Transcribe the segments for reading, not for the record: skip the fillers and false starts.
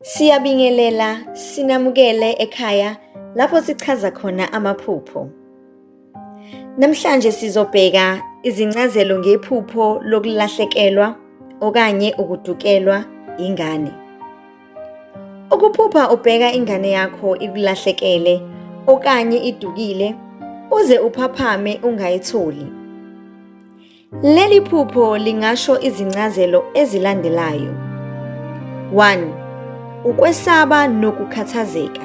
Siyabingelela, sinamukele ekhaya lapho sichaza khona amaphupho. Namhlanje sizobheka izincazelo ngephupho lokulahlekelwa okanye ukudukelwa ingane. Ukuphupha ubheka ingane yakho ikulahlekele okanye idukile uze uphaphame ungayitholi. Leli phupho lingasho izincazelo ezilandelayo. 1. Ukwesaba nokukhathazeka.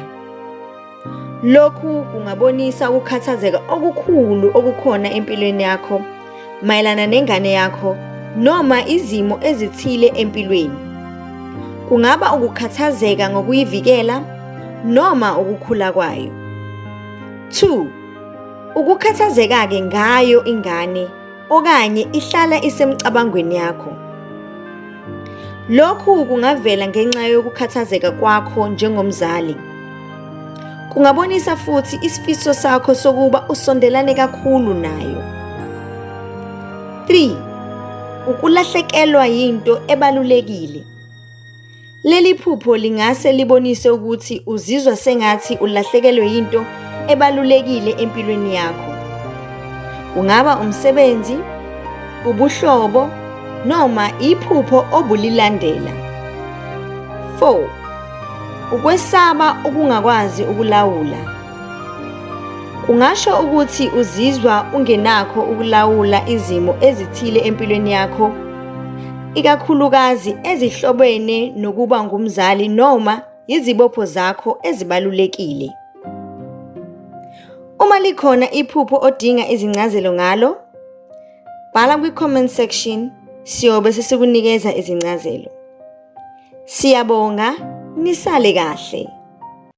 Lokhu kungabonisa ukukhathazeka okukhulu okukhona empilweni yakho mayelana nengane yakho noma izimo ezithile empilweni. Kungaba ukukhathazeka ngokuyivikela noma ukukhula kwayo. 2. Ukukhathazeka-ke ngayo ingane okanye ihlala isemcabangweni yakho. Lokhu kungavela ngenxa yokukhathazeka kwakho njengomzali. Kungabonisa futhi isifiso sakho sokuba usondelane kakhulu nayo. 3. Ukulahlekelwa yinto ebalulekile. Leli phupho lingase libonise ukuthi uzizwa sengathi ulahlekelwe yinto ebalulekile empilweni yakho. Kungaba umsebenzi, ubuhlobo noma iphupho obulilandela. 4. Ukwesaba ukungakwazi ukulawula. Kungasho ukuthi uzizwa ungenakho ukulawula izimo ezithile empilweni yakho, ikakhulukazi ezihlobene nokuba ngumzali noma yizibopho zakho ezibalulekile. Uma likhona iphupho odinga izincazelo ngalo, bhala kwi-comment section siyobe sesikunikeza izincazelo. Siyabonga, nisale kahle.